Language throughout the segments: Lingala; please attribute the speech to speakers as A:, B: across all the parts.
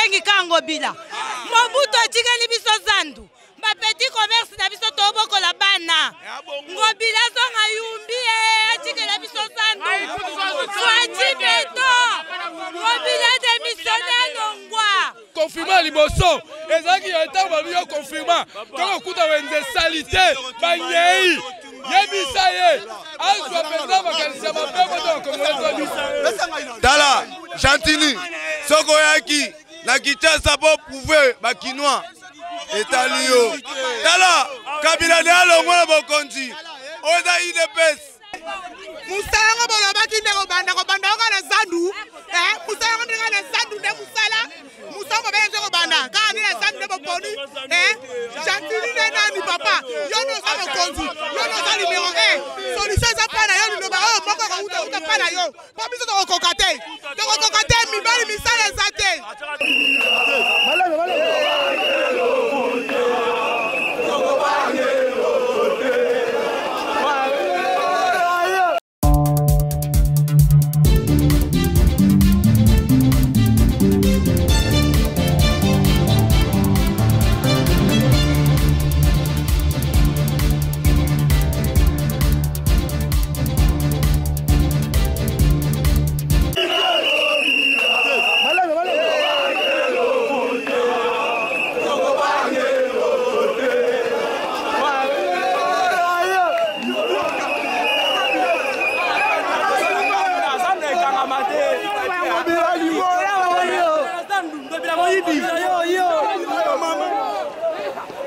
A: Tosengi kaka Ngobila. Mobutu atikeli biso zandu. Ba petit commerce na biso tobokola bana. Ngobila azonga yumbi eh, atikela biso zandu. Fatshi beton. Ngobila démissionne alongwa.
B: Confirma liboso ezalaki ya ntango balobi yo confirma tokokuta wenze salite banyei yebisa ye azwa mpenza makanisi ya mabe moto bakongole tobi
C: tala gentini soki oyaki na kinshasa po prouve bakinois etali yo tala kabila nde alongwa na bokonzi oyo eza udps
D: mosala yango bolobaki nde kobanda kobanda kaka na zandu eh, mosala yango nde kaka na zandu nde mosala mosala bobele nde kobanda kaka nde na zandu nde boponi eh, gentili nde nani papa yo nde oza mokonzi yo nde oza numero 1 solution eza mpa na yo liloba oyo moko ekouta uta mpa na yo mpo biso tokokoka te tokokoka te mibali misala eza te.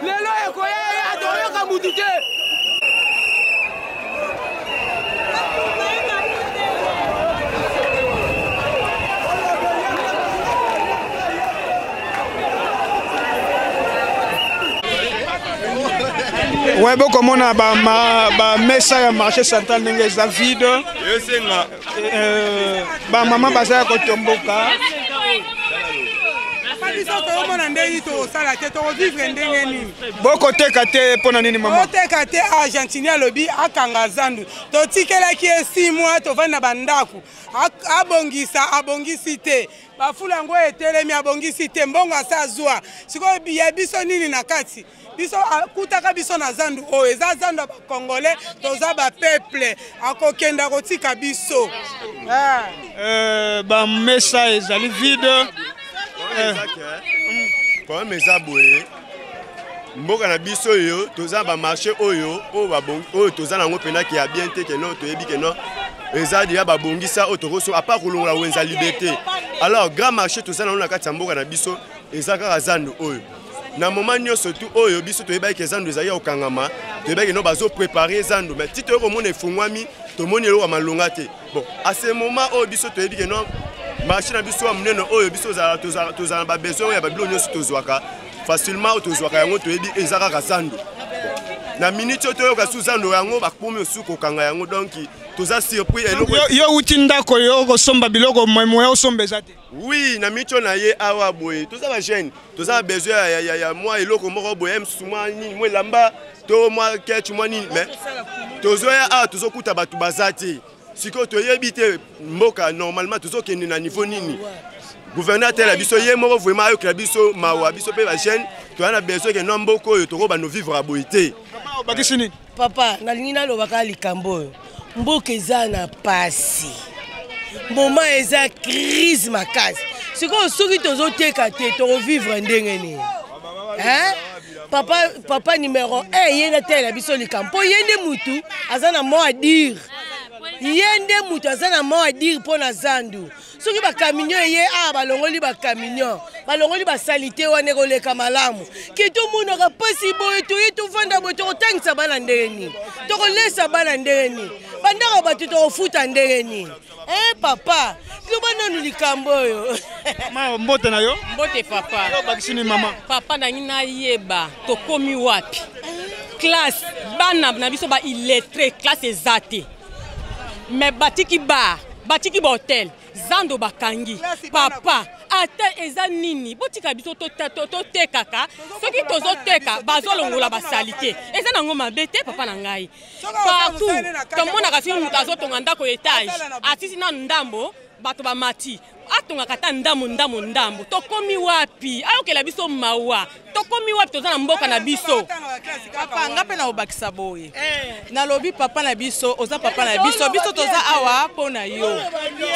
E: Lelo ekoya ya toyoka mutu te.
B: Ouais, bokomona bamesa ba ya marché central ndenge eza vide euh, bamama baza ya kotomboka
D: biso toyomona ndenge tokosala te tokovivre ndenge nini
B: bokoteka te mpo na nini mama
D: oteka te argentine alobi akanga zandu totikelaki ye 6 mois tovandi na bandako abongisa abongisi te bafula yango etelemi abongisi te mbongo asa azwa sikoyo ya biso nini na kati biso akutaka biso na zandu oyo eza zandu ya bacongolais toza bapeuple akokende akotika biso
B: eh. Euh, bamesa ezali vide
C: eh. Problème eza boye mboka na biso oyo toza bamarché oyo oyo toza nango mpena ke ya bien te keno toyebi keno eza deja babongisa oyo tokoso apart kolongola wenza liberté alors grand marché toza nango na kati ya mboka na biso eza kaka zando oyo na moment nyonso tu oyo biso toyebaki ke zando ezali ya kokangama toyebaki no bazoprepare zando mais ti toyei komona efungwami tomoni eloko ya malonga te bon à ce moment oyo biso toyebi ke no marché na biso ya monene oyo biso tozala na babesoin oyo ya babiloko nyonso tozwaka facilement oyo tozwaka yango toyebi eza kaka zando na minute oyo toyoka su zando yango bakomi osu kokanga yango donc toza surpris
B: eloko yo uti ndako yo okosomba biloko moyen osomba eza te
C: oui na minute oyo na ye awa boye toza bajeune toza na besoin ya, ya, ya mwa eloko moko boye mosusu mwa nini mwa elamba to mwa ketch mwa nini mais tozoya awa tozokuta bato baza te sikoyo toyebi te mboka normalement tozokende na niveau nini gouverneur atela biso ye moko vraiment ayokela biso mawa biso mpe bajeune toza na besoin ke na mboka oyo tokobanda vivre ya boye te
B: obakisi nini
F: papa nalingi naloba kaka likambo oyo mboka eza na pasi moma eza crise makasi sikoyo soki tozoteka te tokovivre ndenge nini hein? papa, papa numero 1 ye nde atalela biso likambo mpo ye nde mutu aza na mot à dire ye nde mutu aza na mot à dire mpo na zandu soki bakaminion eye awa balongoli bakaminion balongoli basalite wana ekoleka malamu ke tomonaka mpasi boye toye tovanda boye tokotangisa bana ndenge nini tokolesa bana ndenge nini bandako bato tokofuta ndenge nini eh papa loba nanu likambo oyo
B: ma mbote na yo
G: mbote papa
B: obakisi nini mama
G: papa nangi nayeba tokomi wapi classe bana na biso ba illettré classe eza te mais batiki bar batiki bahotel zando bakangi papa ata eza nini botika biso totekaka soki tozoteka bazolongola basalite eza nango mabe te papa na ngai partout tomonaka soki moto azotonga ndako etage atisi nanu ndambo. Bato bamati, atongaka ata ndambo ndambo ndambo. Tokomi wapi? Ayokela biso mawa. Tokomi wapi? Toza na mboka na biso.
D: Papa, nga mpe nakobakisa boye. Nalobi papa na biso, oza papa na biso, biso toza awa mpo na yo.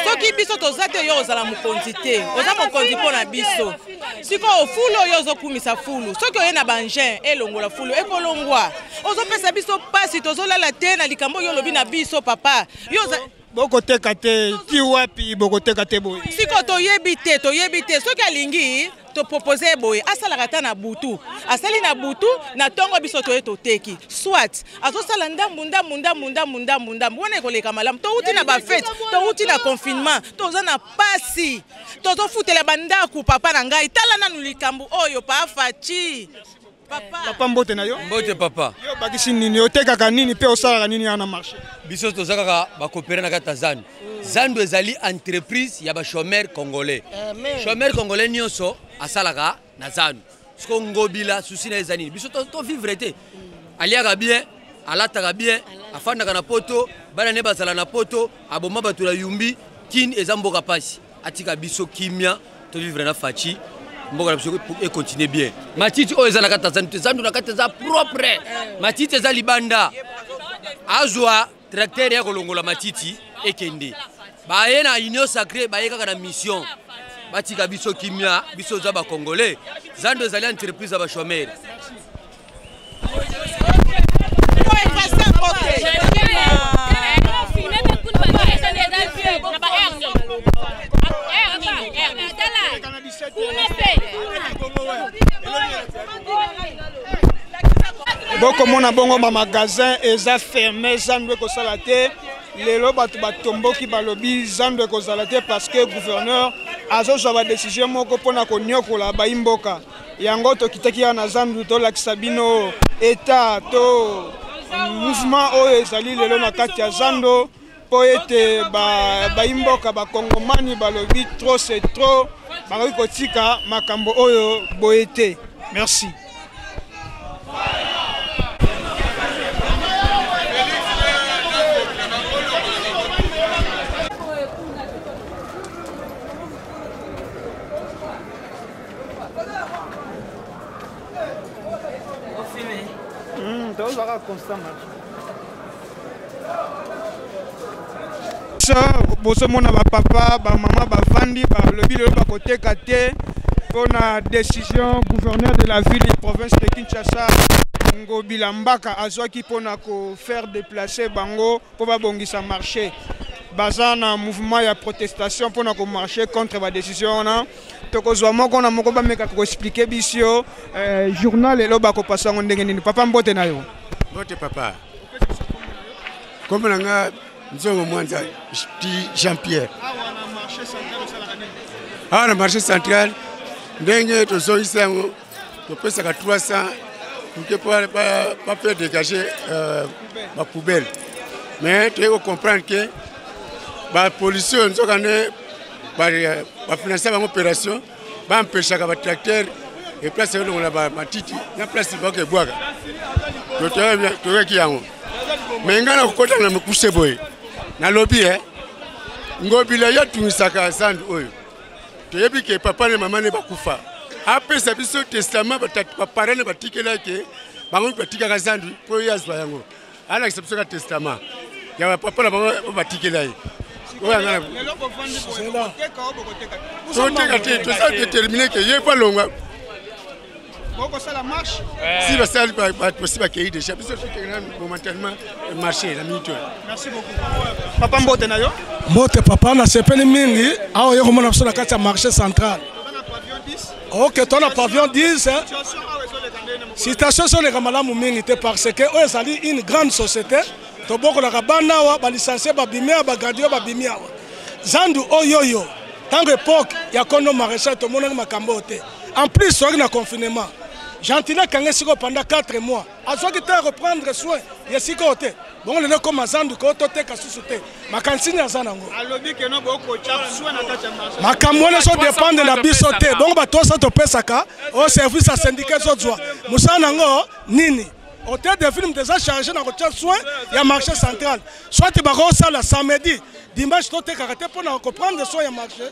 D: Soki biso toza te, yo ozala mokonzi te, oza mokonzi mpo na biso. Sikoyo fulu oyo ozokumisa fulu, soki oye na baengin elongola fulu, ekolongwa. Ozopesa biso mpasi, tozolala te na likambo oyo olobi na biso papa. Yo oza
H: Bokoteka te ti wapi? Bokoteka te boye?
D: Sikoyo toyebi te, toyebi te. Soki alingi topropose ye boye, asalaka ata na butu, asali na butu, na ntongo biso toye toteki. Soit azosala ndambu ndambu ndambu ndambu ndambu ndambu, wana ekoleka malamu. Towuti na bafete, towuti na confinement, toza na pasi, tozofutela bandako. Papa na ngai, tala nanu likambo oyo pa Fatshi.
H: Papa. Papa, mbote na yo.
B: Mbote papa.
H: Yo obakisi nini? Otekaka nini mpe osalaka nini awa na marché?
B: Biso toza kaka bakopere na kati ya zandu. Zandu ezali entreprise ya bachômeur congolais. Chômeur congolais nyonso asalaka na zandu. Siko Ngobila susi na ye eza nini? Biso tovivre te. Aliaka bien, alataka bien, afandaka na poto, bana ne bazala na poto, aboma bato na yumbi, Kin eza mboka pasi. Atika biso kimia, tovivre na Fatshi. Mboka na biso econtinue bien. Matiti oyo eza na kati ya zandu te, zandu na kati eza propre. Matiti eza libanda. Azwa tracteur ya kolongola matiti ekende. Baye na union sacrée, baye kaka na mission. Batika biso kimia, biso oza ba congolais. Zando ezali entreprise ya ba chômeurs.
H: Bokomona bongo ba magasin eza ferme, zando ekosala te. Lelo bato batomboki, balobi zando ekozala te parce que gouverneur azozwa ba décision moko mpona konyokola bayi mboka. Yango tokitaki awa na zandu tolakisa bino état to mouvement oyo ezali lelo na kati ya zando, mpo ete bayi mboka bakongomani balobi trop c'est trop, bakoki kotika makambo oyo boye te. Merci. Tozwaka constant marche. Bozomona bapapa bamama bavandi, balobi lelo bakoteka te mpona décision gouverneur de la ville et province de Kinshasa Ngobila Mbaka azwaki mpona kofaire déplacer bango mpo babongisa marché. Baza na mouvement ya protestation mpona komarcher contre ba décision wana. Tokozwa moko na moko bameka koexplike biso journal lelo bakopasa yango ndenge nini. Papa, mbote na yo.
C: Mbote papa. Kombo na nga Nzongo Mwanza Jean Pierre. Awa na marché central ndenge tozongisa yango, topesaka 300 pour que pas faire dégager ba poubelle. Mais toyei kocomprendre que bapolisi oyo nzoka nde bafinanse bango opération, bampeshaka batracteur e place elongola matiti na place bako ebwaka. Toyaki yango, me ngai nakokota na mokuse boye, nalobi e Ngobila yo atungisaka zandu oyo. Toyebi ke papa ne mama ne bakufa, apesa biso testament, baparent ne batikela ke bango batikaka zandu mpo ye azwa yango. Alakisa biso ka testament ya bapapa na bango batikela ye. Toteka te, toza déterminé ke ye po alongwa. Si basali bato basi bakei déjà, biso tokende momentanément marché na minute oyo.
H: Merci beaucoup. Papa, mbote na yo.
I: Mbote papa, nasepeli mingi awa oye komona biso na kati ya marché central. Ok, to na pavillon 10, situation ezoleka malamu mingi te parce que oyo ezali une grande société. Tobokolaka bana awa, balicencie babimi awa, bagradue babimi awa. Zandu oyo oyo ntango époque ya Kondo Maréchal tomonaki makambo oyo te. En plus soki na confinement Gentile akangi sikoyo pendant 4 mois, azwaki te reprendre soin ya sikoyo te. Bongo lelo ekoma zandu ko toteka susu te, makanisi nini aza nango? Makambo wana ezodépendre na biso te. Bongo bato oso topesaka oyo service ya syndicat ezozwa mosala nango nini? Hôtel de ville eza chargé na kotia soin ya marché central, soit bakosala samedi. Dimanche totekaka te mpo na koprendre soin ya marché.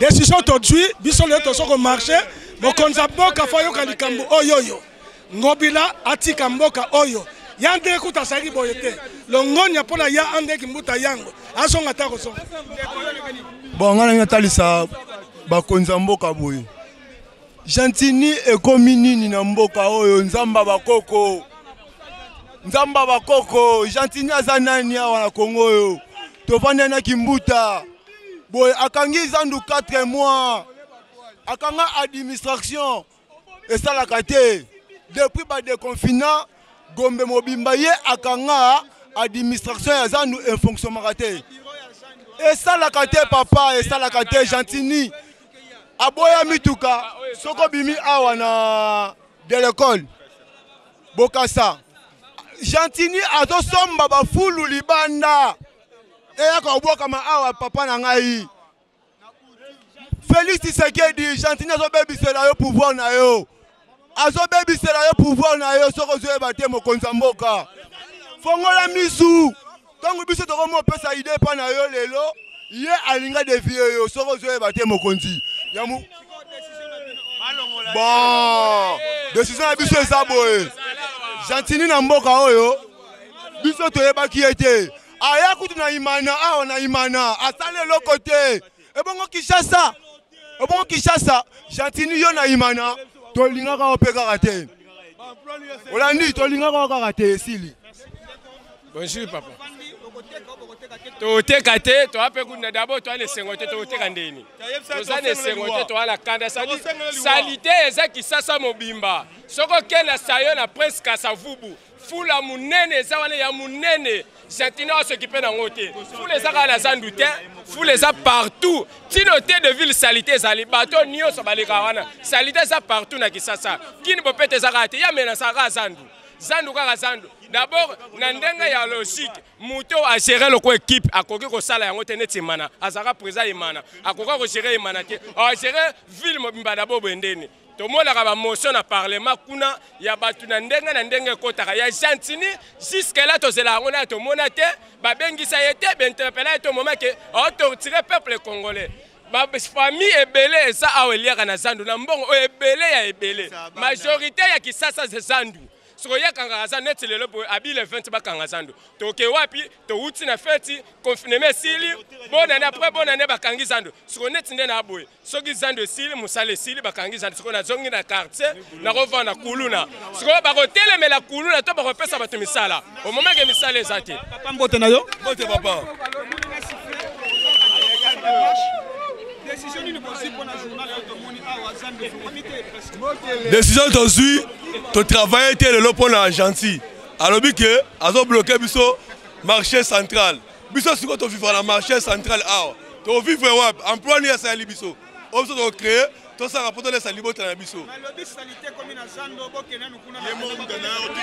I: Décision tozwi biso lelo tozo komarche. Mokonzi ya mboka fo ayoka likambo oyo oyo Ngobila atika mboka oyo ya ndenge kuta azalaki boye te. Longonya mpo na ya andeki mbuta yango azonga ata kozonga.
C: Bon, ngai nalingi natalisa bakonzi ya mboka boye. Gentini ekomi nini na mboka oyo? Nzamba bakoko, nzamba bakoko. Gentini aza nani awa na Kongo oyo? Tovandi na Kimbuta boye, akangi zandu 4 mois, akanga administration esalaka te depuis ba déconfinant Gombe mobimba. Ye akanga administration ya zandu, efonctionnaka te, esalaka te papa, esalaka te. Gentini aboya mituka. Soki obimi awa na de l'école Bokasa, Gentini azosomba bafulu libanda, eyaka kobwakama awa. Papa na ngai Félix Tshisekedi, Gentini azobebisela yo pouvoir na yo, azobebisela yo pouvoir na yo. Soki ozoyeba te, mokonzi ya mboka, fongola misu. Ntango biso tokomi opesa idée epa na yo lelo, ye alinga défier yo. Soki ozoyeba te, mokonzi ya mu bon, décision na biso eza boye: Gentini na mboka oyo, biso toyebaki ye te. Aya kutu na Imana awa, na Imana asali eloko te. Ebongo Kinshasa, ebongo Kinshasa. Gentini, yo na Imana tolingaka yo mpe kaka te. Olandi, tolingaka yo kaka te, esili.
B: Bonjour papa. Toteka te, toa mpe kuna. D'abord toa na esengo te. Toteka ndeni? Toza na esengo te, toa na kanda. Saleté eza Kisasa mobimba. Soki okende sayo na Prince Kasavubu, fula monene eza wana ya monene. Gentini asokipe nango te. Fula eza kaka na zandu te, fula eza partout ntina hôtel de ville. Saleté ezali, bato nyonso baleka wana. Saleté eza partout na Kisasa. Kini bopete eza kaka te, ya menasaka kaka zandu, zandu kaka zandu. D'abord na ndenge ya logique, moto agere loko équipe akoki kosala yango te. Neti Emana, azalaka président Emana, akoka kogérer Emana te, agere ville mobimba. D'abord boye ndeni tomonaka bamotion na parlement kuna ya bato na ndenge na ndenge ekotaka ya Gentini, jusque là tozela yango na tomona te. Babengisa ye te, bainterpeller ye te. Omoma ke aotorturer peuple congolais. Bafamille ebele eza awa eliaka na zandu na mbongo oyo ebele ya ebele. Majorité ya Kisasa zandu. Soki oyakangaka zandu neti lelo boye, abi le 20 bakanga zandu, toke wapi? Towuti na feti, confinement esili, bonane après bonane bakangi zandu. Sikoyo neti nde na boye, soki zandu esili, mosala esili, bakangi zandu, sikoyo nazongi na quartier, nakovanda kuluna. Sikoyo bakotelemela kuluna to bakopesa bato misala? Omomake misala eza te.
H: Papa, mbote na yo.
B: Mbote papa.
H: Décision nini bozwi mpona journal oyo tomoni awa, zandu efungwami te presque?
J: Décision tozwi, totravaille te lelo mpo na Gentil. Alobi ke azobloquer biso marché central. Biso sikoyo tovivre na marché central awa, tovivre wapi? Emploi nini asaleli biso oyo biso tocréer, tosala mpo tolesa libota na biso?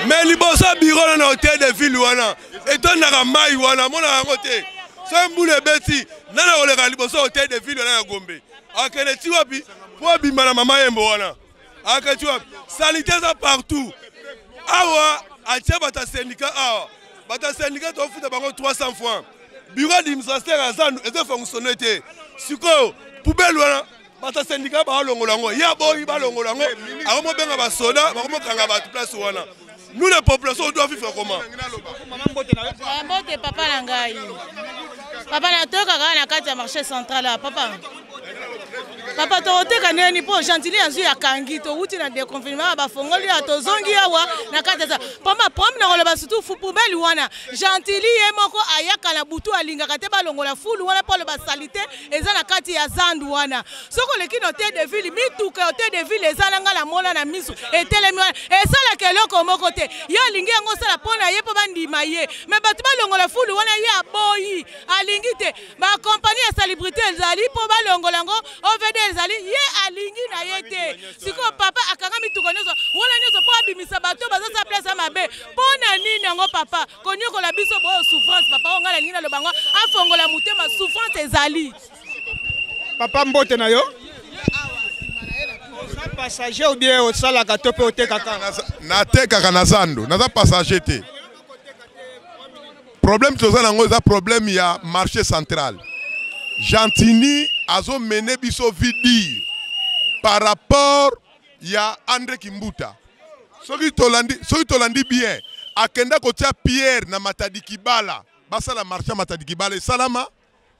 J: Mais liboso ya bureau na hôtel de ville wana etondaka mai wana, amonaka yango te? So mbula ebeti, nani akoleka liboso ya hôtel de ville wana ya Gombe? Akende ti wapi mpo abima na Mama Yembo wana? Akende ti wapi? Saleté eza partout awa. Atie bato ya syndicat awa, bato ya syndicat tofuta bango 300 francs. Bureau administrateur ya zandu eza fonctionne te. Sikoyo poubelle wana, bato ya syndicat balongola yango, ya boyi balongola yango, akomobenga basoda, bakomokanga bato place wana. Nous les populations, on doit vivre comment?
A: Mbote papa na ngai. Papa, natoyoka kaka na kati ya marché central awa. Papa, papa, tokoteka ndeni mpo Gentili azwi, akangi? Towuti na déconfinement, bafongoli awa, tozongi awa na kati ya pamba problème na koloba. Surtout poubelle wana, Gentili ye moko ayaka na butu, alingaka te balongola fulu wana mpo aloba saleté eza na kati ya zandu wana. Soki oleki na hôtel de ville, mituka ya hôtel de ville eza na ngai na mona na miso etelemi wana, esalaka eloko moko te. Ye alingi yango osala mpo na ye, mpo bandima ye, mais bato balongola fulu wana, ye aboyi, alingi te. Bakompagnie ya salubrité ezali mpo balongola yango, OVD ezali, ye alingi na ye te. Sikoyo papa akanga mituka nyonso wana nyonso mpo abimisa bato bazosala place ya mabe. Mpo na nini yango papa konyokola biso boyo? Souffrance papa, oyo ngai nalingi naloba yango, afongola motema, souffrance ezali.
H: Papa, mbote na yo. Oza passager ou bien osalaka to mpe otekaka?
K: Natekaka na zando, naza passager te. Problème toza nango eza problème ya marché central. Gentini azo mener biso vie dure par rapport ya Andre Kimbuta. Soki tolandi, soki tolandi bien, akenda kotia pierre na Matadi Kibala, basala marché ya Matadi Kibala esalama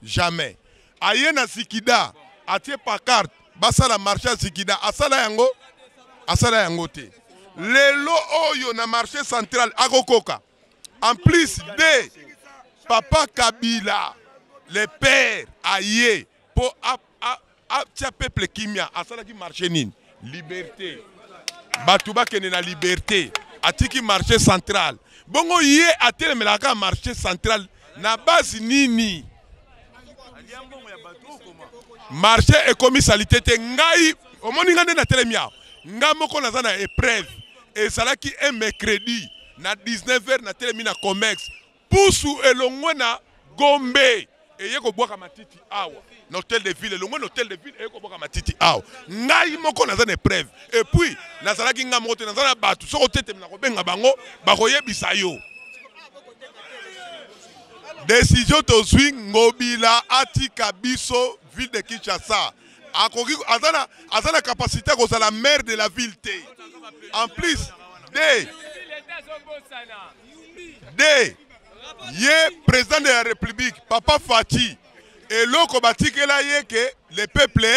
K: jamais. Aye na Zikida, atie pancarte, basala marché ya Zikida, asala yango, asala yango te. Lelo oyo na marché central akokoka. En plus de papa Kabila, le père aye po atia peuple kimia, asalaki marché nini? Liberté. Bato bakende na liberté, atiki marché central. Bongo ye atelemelaka marché central na base nini? Marché ekomi salite te. Ngai omoni ngai nde natelemi awa, ngai moko naza na épreuve. Ezalaki un mercredi na 19h, natelemi na Comex, pusu elongwe na Gombe eye kobwaka matiti awa na hôtel de ville, elongwe na hôtel de ville eye kobwaka matiti awa. Ngai moko naza na épreuve, et puis nazalaki ngai moko te, naza na bato. Soki otetemi na kobenga bango, bakoyebisa yo. Décision tozwi, Ngobila atika biso ville de Kinshasa. Akoki, aza na capacité ya kozala maire de la ville te. En plus de de ye président de la République papa Fatshi, eloko batikela ye ke le peuple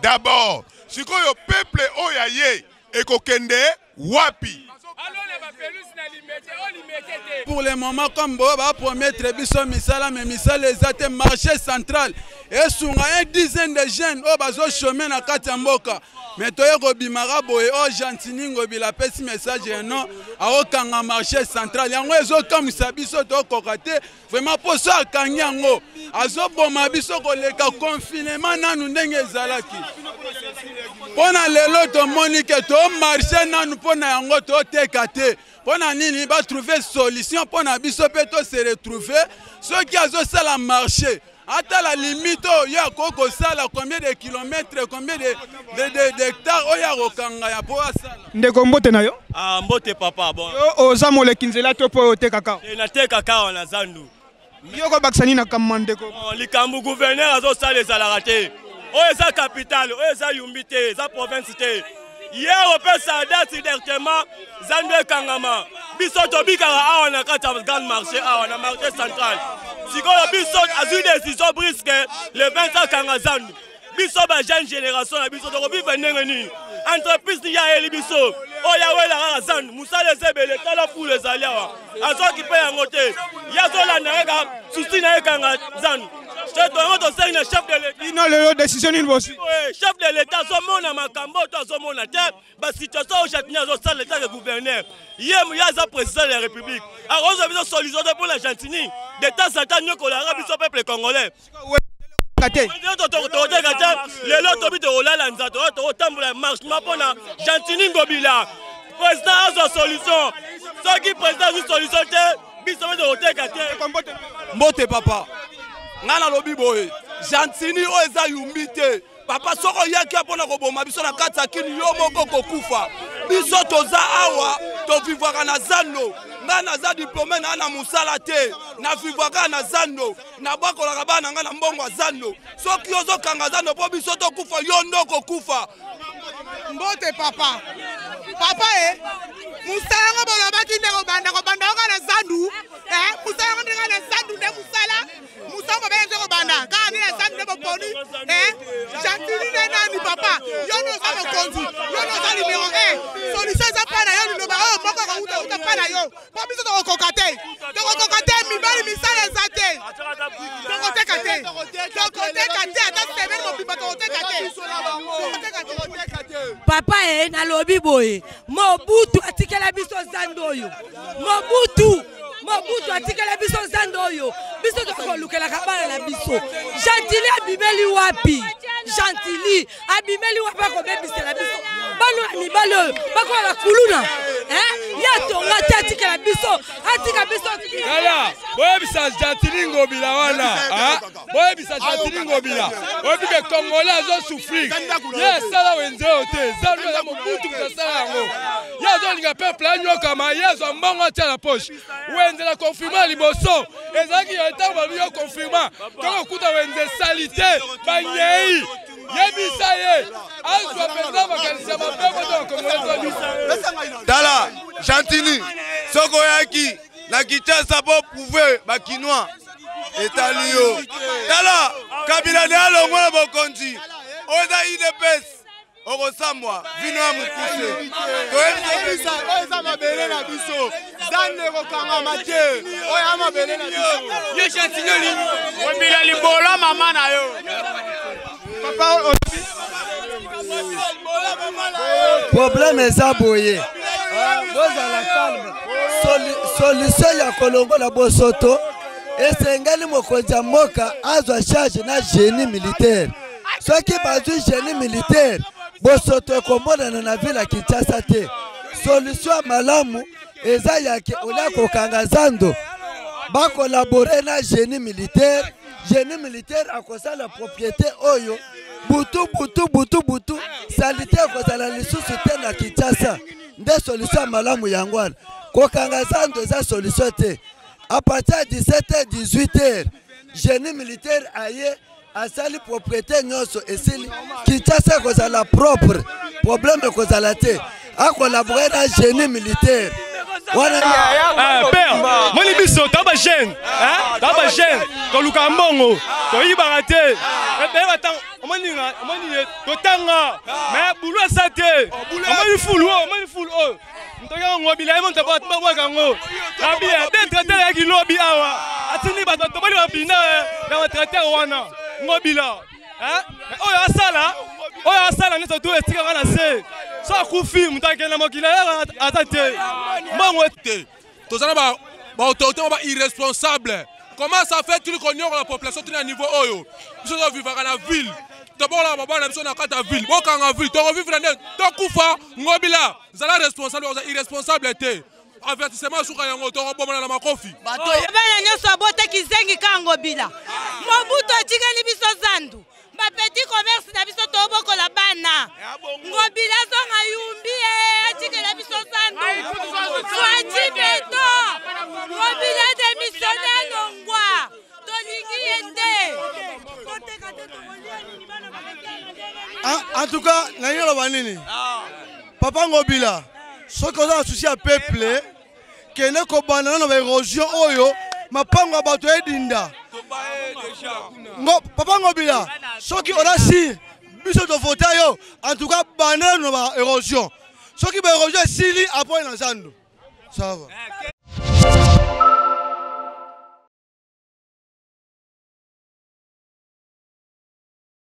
K: d'abord. Sikoyo peuple oyo ya ye ekokende wapi?
L: Pour le moment, comme bo ba promettre biso misala, mais misala eza te. Marché central esunga un dizaine de jeunes oyo bazo chômer na kati ya mboka. Mais toye kobimaka boye, oyo Gentiny Ngobila apesi message ya non, aokanga marché central. Yango ezokamwisa biso, tokoka te vraiment. Mpo so akangi yango, azoboma biso koleka confinement nanu ndenge ezalaki. Mpo na lelo tomoni ke tomarche nanu mpo na yango, toteka te. Mpo na nini? Batrouve solution mpo na biso mpe tose retrouve. Soki azosala marché, ata la limite oyo ye akoki kosala, combien de kilomètres, combien d'hectares oyo akokanga ya mpo asala.
H: Ndeko, mbote na yo.
M: Ah, mbote papa. Bon.
H: Yo oza moleki nzela to mpo oyo otekaka?
M: Eh, natekaka awa na zandu.
H: Yo kobakisa nini na kamwa, ndeko?
M: Bon, likambo gouverneur azosala ezalaka te. Oyo eza capitale, oyo eza Yumbi te, eza province te. Ye opesa date directement, zandu ekangama. Biso tobikaka awa na kati ya grande marché, awa na marché central. Sikoyo biso azwi décision brusque le 20 akanga zandu. Biso ba jeune génération na biso tokovivre ndenge nini? Entreprise nini ayeli biso oyo awela kaka zandu? Mosala eza ebele, tala fulu ezali awa, azwaki mpe yango te. Ye azolanda kaka susi na ye, kanga zandu. Yango tosengi na chef de l'état.
H: Bino lelo décision nini bozwi?
M: Chef de l'état azomona makambo oyo to azomona te basituation oyo Gentiny azosala. Etake gouverneur, ye ye aza président de la République, akozwa biso solution te mpona Gentiny? De temps en temps nyokolaka biso peuple congolais. Tokoteka te. Lelo tobi tokolala nzala, tokotambola marchement mpona Gentiny Ngobila, président azwa solution. Soki président azwi solution te, biso mpe tokoteka te.
L: Mbote papa. Ngai nalobi boye, Gentiny, oyo eza Yumbi te papa. Soki oyaki mpona koboma biso na kati ya Kini, yo moko kokufa. Biso toza awa, tovivwaka na zando. Ngai naza diplômé, naa na mosala te, navivwaka na zando, nabwakolaka bana ngai na mbongo ya zando. Soki ozokanga zando mpo biso tokufa, yo nde okokufa.
D: Mbote papa. Papa e, mosala yango bolobaki nde kobanda, kobanda kaka na zandu. Mosala yango nde kaka na zandu nde mosala. Mosala bobengi nde kobanda kaka nde na zandu nde boponi Gentiny nde nani? Papa, yo nde oza mokonzi, yo nde oza numéro 1. Solution eza mpa na yo. Liloba oyo moko ekouta mpa na yo, mpo biso tokokoka te, tokokoka te. Mibali, misala eza te, tokoteka te, tokoteka te. Ata semaine mobimba tokoteka te, tokoteka te.
F: Papa e, nalobi boye, Mobutu atikela biso zando oyo. Mobutu atikela biso zando oyo biso tokolukelaka bana na biso. Gentiny abimeli wapi? Gentiny abimeli wapi? Akobebisela biso bana ya mibali oyo bakola bakuluna.
E: Ye atonga te, atikela biso, atika biso.
B: Tala, boyebisa Gentiny Ngobila wana, ah, boyebisa Gentiny Ngobila, oyebi ke Congolais azo souffrir. Ye asala wenze oyo te, zandu eza Mobutu moto asala yango. Ye azolinga peuple anyokama, ye azwa mbongo atia na poche. Wenze na confirma ya liboso ezalaki ya ntango balobi yo confirma, tokokuta wenze salite, banyei. Yebisa ye azwa mpenza makanisi ya mabe mpo bakongole to
J: Tala Gentiny, soki oyaki na Kinshasa mpo prouve bakinois etali yo. Tala Kabila nde alongwa na bokonzi, oyo eza UDPS, okosambwa vino ya mokuse.
C: Toyebisa oyo eza mabele na biso, zando ekokangama te, oyo ya mabele na biso.
N: Yo Gentiny olingi obila libolo mama na yo.
C: Papa,
O: problème eza boye, bozala calme. Solution ya kolongola bosoto esengeli mokonzi ya mboka azwa charge na génie militaire. Soki bazwi génie militaire, bosoto ekomonana na ville ya Kinshasa te. Solution ya malamu eza yake olia kokanga zando, bakolabore na génie militaire. Génie militaire akosala propriété oyo butu butu butu butu, salite ekozala lisusu te na Kinshasa. Nde solution ya malamu yango wana. Kokanga zando eza solution te. À partir ya 17h 18h, génie militaire aye asali propriété nyonso esili, Kinshasa ekozala propre, problème ekozala te. Akolabore na génie militaire wana.
B: Père, moni biso toza bajeune, toza bajeune, tolukaka mbongo, toyibaka te. Ebele batango, omoni omoni totanga, mais bulu eza te. Omoni fulu oyo, omoni fulu oyo moto yango Ngobila ye moto babwaka yango abia de traiteur yaki lobi awa, atindi bato batoboli babina ya batraiteur wana. Ngobila oyo asala, oyo asala nyonso tu etikaka na se. So akufi, moto akende na mokili aza te, mbongo
J: te. Toza na baautorité ba irresponsable. Comment ça fait tuli konyokola la population tuna niveau oyo? Biso tovivaka na ville, tobokolaka babana na biso na kati ya ville, bokanga ville, tokovivre nde tokufa. Ngobila, zala responsable, oza irresponsable te. Avertissement suka yango, tokobomana na makofi.
A: Bana nyonso abotaki zengi kaka Ngobila. Mobutu atikeli biso zandu, bapetit commerce na biso, tobokola bana. Ngobila azonga yumbi ye, atikela biso zandu. Fatshi béton. Ngobila démissionne, alongwa, tolingi ye te.
O: En tout cas, nalingi oloba nini, papa Ngobila? Soki oza na souci ya peuple, kende kobanda nano baérosion oyo mapango ya bato edinda. Papa Ngobila, soki oza sûr biso tovota yo, en tout cas banda nano na baérosion. Soki baérosion esili, apoye na zando, ça va.